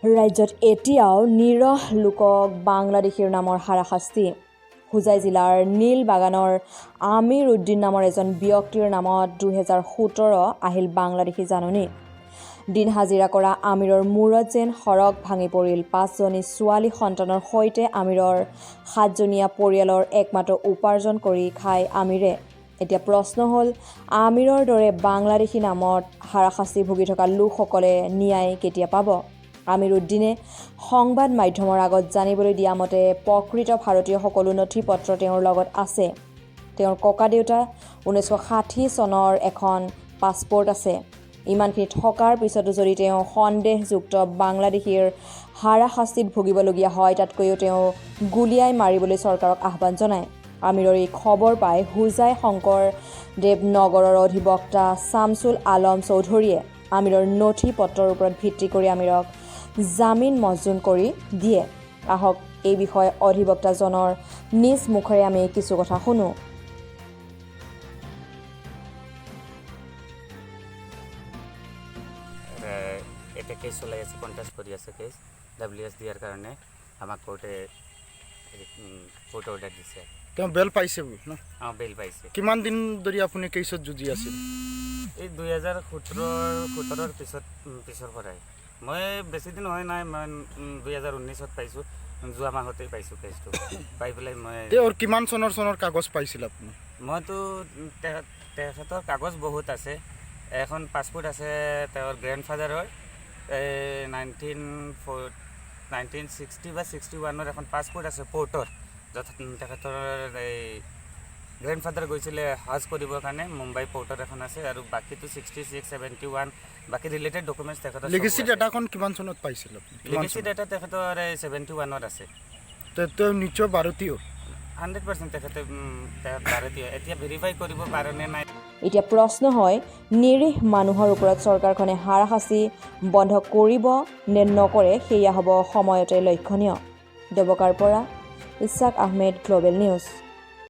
ৰাজ্যত এতিয়াও নিৰীহ লোকক বাংলাদেশীৰ নামৰ হাৰাশাস্তি। হোজাই জিলাৰ নীলবাগানৰ আমিৰ উদ্দিন নামৰ এজন ব্যক্তিৰ নামত 2017 আহিল বাংলাদেশী জাননী। দিন হাজিৰা কৰা আমিৰৰ মূৰত যেন সৰগ ভাঙি পৰিল। পাঁচজনী ছোৱালী সন্তানৰ সৈতে আমিৰৰ সাতজনীয়া পৰিয়ালৰ একমাত্ৰ উপাৰ্জন কৰি খায় আমিৰে। এতিয়া প্ৰশ্ন হ'ল, আমিৰৰ দৰে বাংলাদেশী নামত হাৰাশাস্তি ভুগি থকা লোকসকলে ন্যায় কেতিয়া পাব? আমিৰ উদ্দিনে সংবাদ মাধ্যমৰ আগত জানিবলৈ দিয়া মতে, প্ৰকৃত ভাৰতীয় সকলো নথি পত্ৰ তেওঁৰ লগত আছে। তেওঁৰ ককাদেউতা 1960 চনৰ এখন পাছপৰ্ট আছে। ইমানখিনি থকাৰ পিছতো যদি তেওঁ সন্দেহযুক্ত বাংলাদেশীৰ হাৰাশাস্তিত ভুগিবলগীয়া হয়, তাতকৈও তেওঁ গুলীয়াই মাৰিবলৈ চৰকাৰক আহ্বান জনায়। আমিৰৰ এই খবৰ পাই হোজাই শংকৰদেৱ নগৰৰ অধিবক্তা শামছুল আলম চৌধুৰীয়ে আমিৰৰ নথি পত্ৰৰ ওপৰত ভিত্তি কৰি আমিৰক জামিন মঞ্জুৰ কৰি দিয়ে। আহক, এই বিষয়ে অধিবক্তাজনৰ নিজ মুখেৰে আমি কিছু কথা শুনো। এতিয়া কেছ চলাই আছে, কণ্টেষ্ট কৰি আছে কেছ। ডাব্লিউ এছ দিয়াৰ কাৰণে আমাক কোৰ্টে কোৰ্ট অৰ্ডাৰ দিছে। তেওঁ বেল পাইছে ন? অঁ, বেল পাইছে। কিমান দিন ধৰি আপুনি কেছত যুঁজি আছিল? এই 2017ৰ পিছৰ পৰাই। মই বেছি দিন হোৱা নাই, মই 2019ত পাইছোঁ, যোৱা মাহতেই পাইছোঁ কেছটো। পাই পেলাই মই তেওঁৰ কিমান চনৰ কাগজ পাইছিল আপুনি? মইতো তেখেতৰ কাগজ বহুত আছে। এখন পাছপৰ্ট আছে তেওঁৰ গ্ৰেণ্ডফাদাৰৰ, এই 1960 বা 61ৰ এখন পাছপৰ্ট আছে পৰ্টৰ, য'ত তেখেতৰ এই গ্ৰেণ্ডফাদাৰ গৈছিলে হজ কৰিবৰ কাৰণে, মুম্বাই পৰ্টৰ এখন আছে। আৰু বাকীটো 66, 71, বাকী ৰিলেটেড ডকুমেণ্টছ তেখেতৰ। লিগেচি ডাটাখন কিমান চনত পাইছিল আপুনি? কিমান লিগেচি চনত? ডাটা তেখেতৰ এই 71ত আছে। তেওঁ নিশ্চয় ভাৰতীয়। 100% তেখেত ভাৰতীয়। এতিয়া ভেৰিফাই কৰিব পাৰেনে নাই। এতিয়া প্ৰশ্ন হয়, নিৰীহ মানুহৰ ওপৰত চৰকাৰখনে হাৰাশাস্তি বন্ধ কৰিব নে নকৰে, সেয়া হ'ব সময়তে লক্ষণীয়। ডবকাৰ পৰা ইছাক আহমেদ, গ্ল'বেল নিউজ।